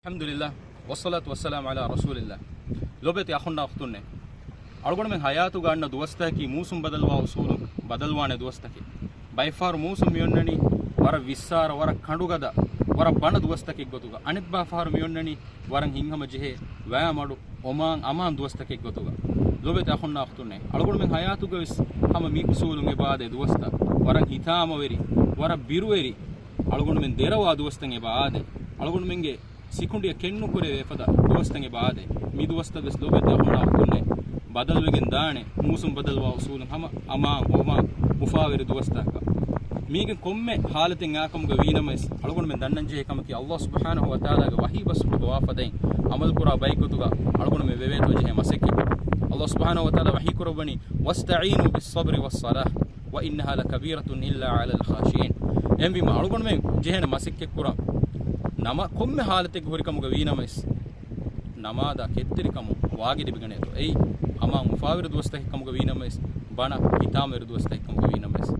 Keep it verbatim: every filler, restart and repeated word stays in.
އަލްޙަމްދުލިއްލާ، ވައްޞަލާތު ވައްސަލާމު ޢަލާ ރަސޫލިއްލާ. ލޯބިވެތި އަޚުންނާ އުޚްތުންނޭ، އަޅުގަނޑުމެން ޙަޔާތުގަ އަންނަ ދުވަސްތަކަކީ މޫސުން ބަދަލުވާ އުސޫލުން ބަދަލުވާނެ ދުވަސްތަކެއް. ބައެއްފަހަރު މޫސުން މިއޮންނަނީ ވަރަށް ވިއްސާރަ، ވަރަށް ކަނޑުގަދަ، ވަރަށް ބަނަ ދުވަސްތަކެއް ގޮތުގަ. އަނެއްބައިފަހަރު މިއޮންނަނީ ވަރަށް ހިތްހަމަ ޖެހޭ، ވަޔާމަޑު، އޮމާން އަމާން ދުވަސްތަކެއް ގޮތުގަ. ލޯބިވެތި އަޚުންނާ އުޚްތުންނޭ، އަޅުގަނޑުމެން ޙަޔާތުގަވެސް ހަމަ މި އުސޫލުން އެބަ އާދޭ ދުވަސްތައް. ވަރަށް ހިތާމަވެރި، ވަރަށް ބިރުވެރި، އަޅުގަނޑުމެން ދެރަވާ ދުވަސްތައް އެބަ އާދޭ. އަޅުގަނޑުމެންގެ ސިކުނޑިއަށް ކެތްނުކުރެވޭ ފަދަ ދުވަސްތައް އެބަ އާދޭ. މި ދުވަސްތައް ވެސް ލޯބިވެތި އަޚުންނާ އުޚްތުންނޭ، ބަދަލުވެގެން ދާނެ، މޫސުން ބަދަލުވާ އުސޫލުން ހަމަ އަމާން އޮމާން އުފާވެރި ދުވަސްތަކަކަށް. މީގެ ކޮންމެ ޙާލަތެއް އާކަމުގަ ވީނަމަވެސް، އަޅުގަނޑުމެން ދަންނަން ޖެހޭ ކަމަކީ، ﷲ ސުބްޙާނަހޫ ވަތަޢާލާގެ ވަޙީ ބަސްފުޅުގަ ވާ ފަދައިން ޢަމަލުކުރާ ބައެއްގޮތުގަ އަޅުގަނޑުމެން ވެވޭތޯ ޖެހޭ މަސައްކަތް. ﷲ ސުބްޙާނަހޫ ވަތަޢާލާ ވަޙީ ކުރައްވަނީ، "وَاسْتَعِينُوا بِالصَّبْرِ وَالصَّلَاةِ وَإِنَّهَا لَكَبِيرَةٌ إِلَّا عَلَى الْخَاشِعِينَ." އެހެންވީމަ، އަޅުގަނޑުމެން ޖެހޭނެ މަސައްކަތް ކުރަން ނަމާ ކޮންމެ ޙާލަތެއްގަ ހުރި ކަމުގަ ވީނަމަވެސް، ނަމާދާ ކެތްތެރިކަމުން ވާގި ލިބިގަނޭތޯ. އެއީ އަމާން އުފާވެރި ދުވަސްތަކެއް ކަމުގަ ވީނަމަވެސް، ބަނަ ހިތާމަވެރި ދުވަސްތަކެއް ކަމުގަ ވީނަމަވެސް،